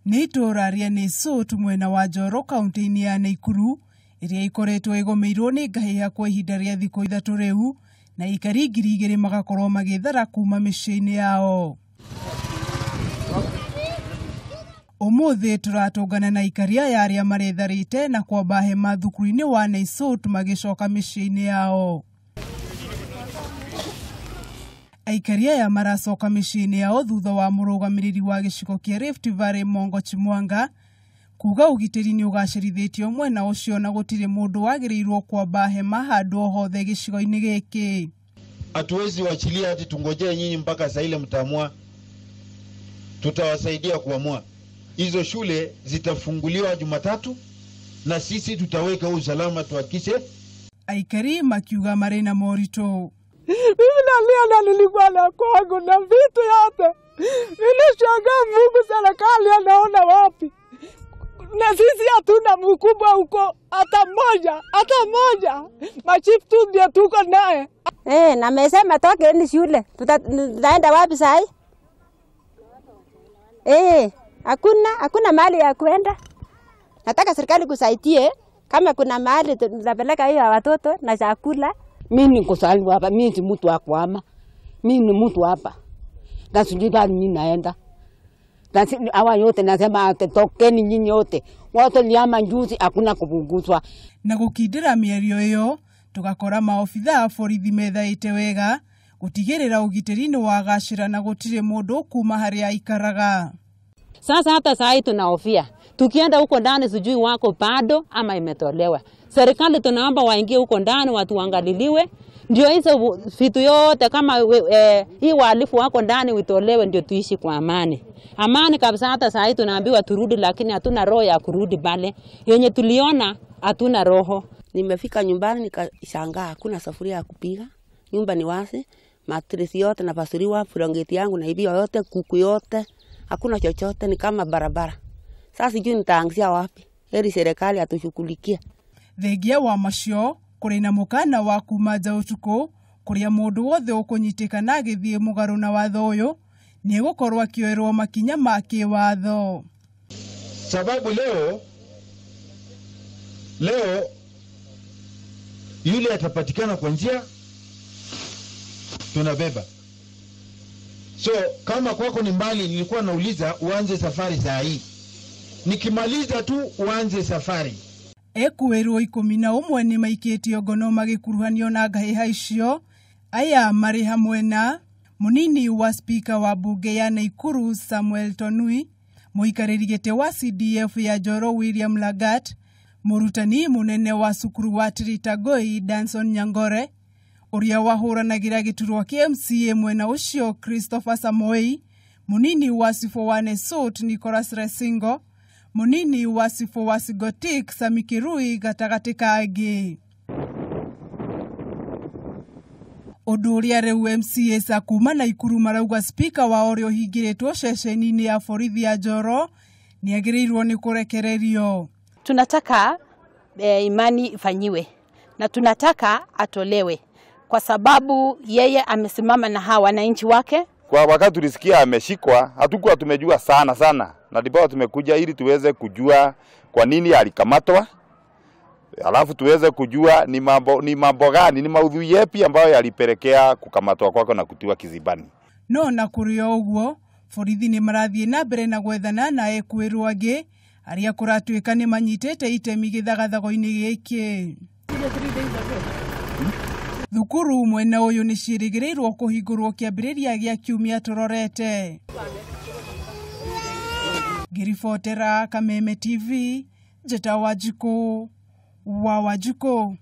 Nĩ itũũra rĩa Naisut mwena wa Njoro kaunti-inĩ ya Naikuru ĩrĩa ikoretwo ĩgũmĩirwo nĩ ngahĩha kwa ihinda rĩa thikũ 3 rĩu na aikari 2000 magakorwo magĩthara kuma mĩciĩ-inĩ yao. Ũmũthĩ tũratũngana na aikari aya arĩa maretharĩte na kwamba hema thukuru-inĩ wa Naisut magĩcoka mĩciĩ-inĩ yao. Aikari aya maracoka mĩciĩ-inĩ yao thutha wa mũrũgamĩrĩri wa gĩcigo kĩa Rift Valley Mongo Chimwanga kuga ũgitĩri nĩ ũgacĩrithĩtio mwena ũcio na gũtirĩ mũndũ wagĩrĩirwo kwamba hema handũ o hothe gĩcigo-inĩ gĩkĩ. Hatuwezi wachilia hati tungojee nyinyi mpaka saa ile mtaamua. Tutawasaidia kuamua. Hizo shule zitafunguliwa Jumatatu na sisi tutaweka usalama tuhakikishe. Aikari makiuga marĩ na moritũ. Mimi nalia na nilikuwa na kwangu na vitu yote. Nilishangaa Mungu, serikali anaona wapi? Na sisi hatuna mkubwa huko hata mmoja, hata mmoja. Machief tu ndio tuko naye. Na amesema toke ni shule. Tutaenda wapi sai? Hakuna mahali ya kuenda. Nataka serikali kusaidie kama kuna mahali tunapeleka hiyo watoto na chakula. Mimi niko hapa, mimi si mtu wa kuhama. Mimi ni mtu hapa. Na sijui bali mimi naenda. Na hawa yote nasema tokeni nyinyi yote. Watu liama juzi hakuna kupunguzwa. Na gukindira mĩario ĩyo tugakora maobitha a borithi methaĩte wega gutigĩrĩra ũgitĩri nĩ wagacĩra na gũtirĩ mũndũ kuma harĩa aikaraga. Sasa hata saa hii tunahofia. Tukienda huko ndani sijui wako bado ama imetolewa. Serikali tunaomba waingie huko ndani watu waangaliliwe. Ndio hizo vitu yote kama hii wahalifu wako ndani witolewe ndio tuishi kwa amani. Amani kabisa. Hata saa hii tunaambiwa turudi, lakini hatuna roho ya kurudi pale. Yenye tuliona hatuna roho. Nimefika nyumbani nikashangaa hakuna sufuria ya kupiga. Nyumba ni wazi, matresi yote napasuliwa, blanketi yangu na hivi yote, kuku yote. Hakuna chochote, ni kama barabara. Sasa sijui nitaanzia wapi. Heri serikali atushughulikie. Thengia wa macio kũrĩ na mũkana wa kuma nja ũtukũ kũrĩa mũndũ wothe ũkũnyitĩkana agĩthiĩ mũgarũ na watho ũyũ nĩegũkorwo akĩoerwo makinya ma kĩwatho. Sababu leo yule atapatikana kwa njia tunabeba. So kama kwako ni mbali, nilikuwa nauliza uanze safari saa hii. Nikimaliza tu uanze safari. Ekuĩrwo 11 nĩ maikĩtio ngono magĩkuruhanio na ngahĩha icio. Aya marĩ hamwe na mũnini wa spika wa bunge ya Naikuru Samuel Tonui, mũikarĩri gĩtĩ wa CDF ya Njoro William Lagat, mũrutani mũnene wa cukuru wa Tiritagoi Danson Nyangore, ũrĩa wahũranagĩra gĩturwa kĩa MCA mwena ũcio Christopher Samoei, mũnini wa cibũ wa Naisut Nicholas Resingo, mũnini wa cibũ wa Sigotik Sami Kirui gatagatĩ ka angĩ. Ũndũ ũrĩa rĩu MCAs kuma Naikuru marauga spika wao ũrĩa ũhingĩrĩtwo ceceni-inĩ ya borithi ya Njoro nĩagĩrĩirwo nĩ kũrekererio. Tunataka imani ifanyiwe na tunataka atolewe kwa sababu yeye amesimama na hawa wananchi wake. Kwa wakati tulisikia ameshikwa, hatukuwa tumejua sana sana, na ndipo tumekuja ili tuweze kujua kwa nini alikamatwa. Alafu tuweze kujua ni mambo gani, ni maudhui yapi ambayo yalipelekea kukamatwa kwako na kutiwa kizibani. No na kũrĩ o ũguo, borithi nĩ marathiĩ na mbere na gwethana na ekuĩrwo angĩ arĩa kũratuĩka nĩ manyitĩte itemi gĩthagathago-inĩ gĩkĩ. Thukuru mwena ũyũ nĩ ciĩrĩgĩrĩirwo kũhingũrwo kĩambĩrĩria gĩa kiumia tũrorete. Ngĩribotera Kameme TV, Njĩta Wanjikũ wa Wanjikũ.